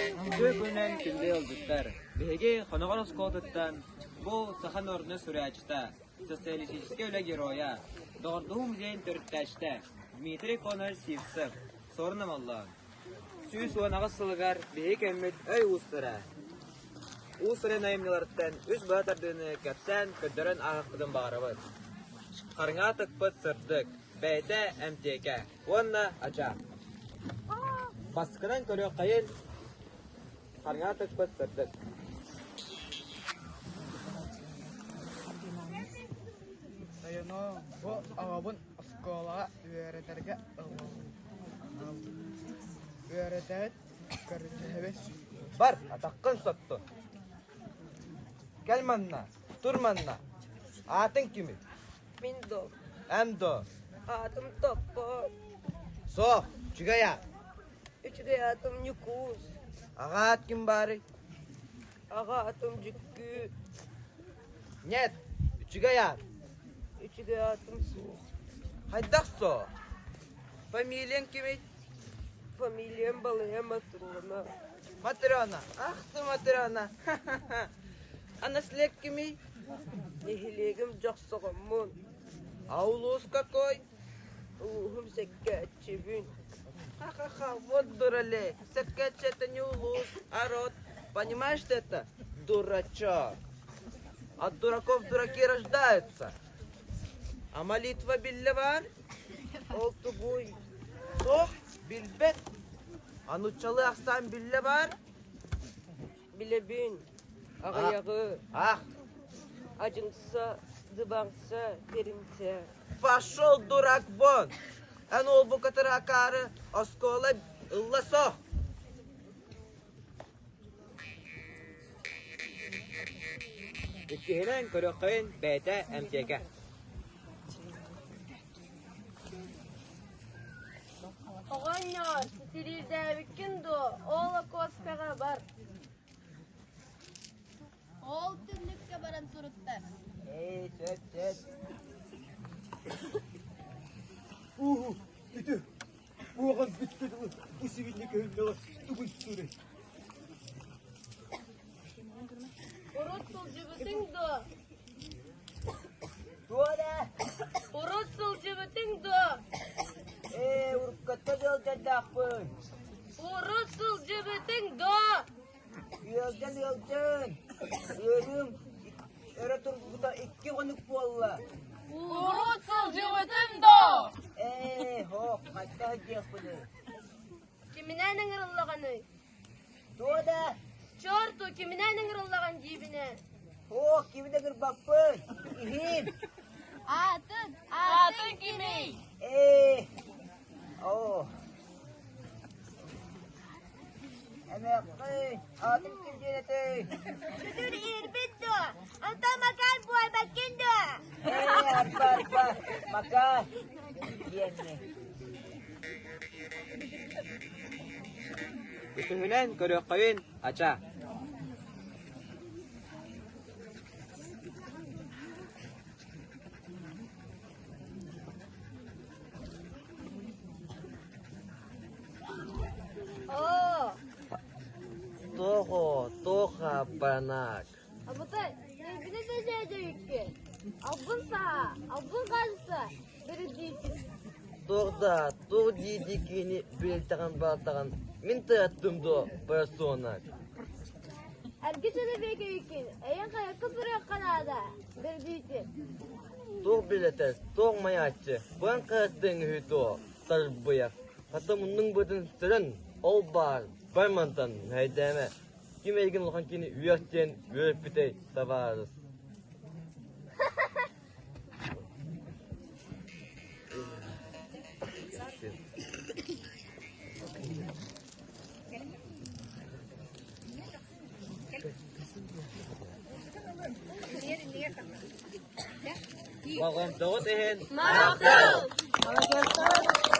Үтүө күнүнэн күндү ыалдьыттар! Биһиги Хоноҕор оскуолатыттан бу саха норуотун суруйааччыта, социалистическай үлэ геройа, доҕордоһуу музейын төрүттээччитэ Дмитрий Конович Сивцев, Суорун Омоллоон 118 сылыгар биһиги кэммит өй уустара Уус-уран айымньыларыттан үс быһа тардыыны кэпсээн, көрдөрөн ааһыахпытын баҕарабыт. Хараҥаҕа тыкпыт сырдык, бэйэтэ эмтиэкэ уонна ачаа. Бастакынан көрүөххэйин хараҥаҕа тыкпыт сырдык. Тойоноо, бу оҕобун оскуолаҕа үөрэтэргэ ыллым. Үөрэтэбит, көрдөһөбүт. Бар, атаххын соттун. Кэл манна, тур манна. Аатыҥ кимий? Мин до. Эн до. Аатым Топпо. Суох, үчүгэй аат. Үчүгэй аатым Ньукуус. Аҕа аат ким баарый? Аҕа аатым Дьүккүү. Нет, үчүгэй аат. Үчүгэй аатым суох. Хайдах суох? Фамилияҥ кимий? Фамилиям балыйа Матрена. Матрена, ах ты Матрена. А наслед кимий? Нэһилиэгим Дьохсоҕоммун. А улуус какой? Улууһум Сэккээччибин. Ха-ха-ха, вот дуралей. Сэккээччи это не улуус, а род. Понимаешь ты это? Дурачок. От дураков дураки рождаются. А молитва биллэ баар? Ол тугуй? Суох, билбэт. А нуччалыы ахсаан биллэ баар? Билэбин. Аҕыйаҕы. Ах. Адьыҥса, дыбаҥса, тэримсэ. Пошел, дурак, вон! Эн уолбу кытары акаары оскуола ылла сох! Иккиһинэн көрүөххэйин бэйэтэ эмтиэкэ. Оҕонньор, ситириирдээбиккин дуо? Ол окуоскаҕа бар. Ол түннүккэ баран суруттар. Эй, сөп, сөп. Уу, ити уоҕан бүттэ дылы бу сибинньэ көһүннэҕэ тугун сүрэй. Урут сылдьыбытыҥ дуо? Туора! Урут сылдьыбытыҥ дуо? Ээ, уруккатта ыалдьардаахпын. Урут сылдьыбытыҥ дуо? Ыалдьан ыалдьан. Ыарыым өрө турбута икки хонук буолла. Урут сылдьыбытыҥ дуо? Ээ, һоох, хайдах диэхпиний? Киминэн ыҥырыллаҕыный? Туо да? Чорту, киминэн ыҥырыллаҕын диибинэ? Һоох, кими да ыҥырбаппын. Иһим. Аатын, аатын кимий? Ээ, оо. Эмээххин, аатын ким диэн этэй? Күтүр иирбит дуо? Онтон Макар буойбаккын дуо? Ээ, арба, арба, Макар диэнни. Үсүһүнэн көрүөххэйин, ача. Оо, Тоҕо, тоха банак. абытай, эйбини тэжээдьэйикки. Албын саха, албын хаалса, биридиитин. Туох да, туох дии-дии киһини билтэҕин-баалтаҕын мин тыаттым дуо, поросонок? Эргэ чэлэбиэкэйиккин, эйэн хайакка суруйахха наада, биридиитин. Туох билэтэ, туох майааччы, быан хаһыттыаҥ үһү дуо, тарбыйах. Хата муннуҥ быатын сүрэн, ол баар, бар мантан, мэһэйдээмэ. Ким эйигин улахан киһини үөх диэн үөрпүтэй, табаарыс. Болҕомтоҕут иһин Махтал! Молодец!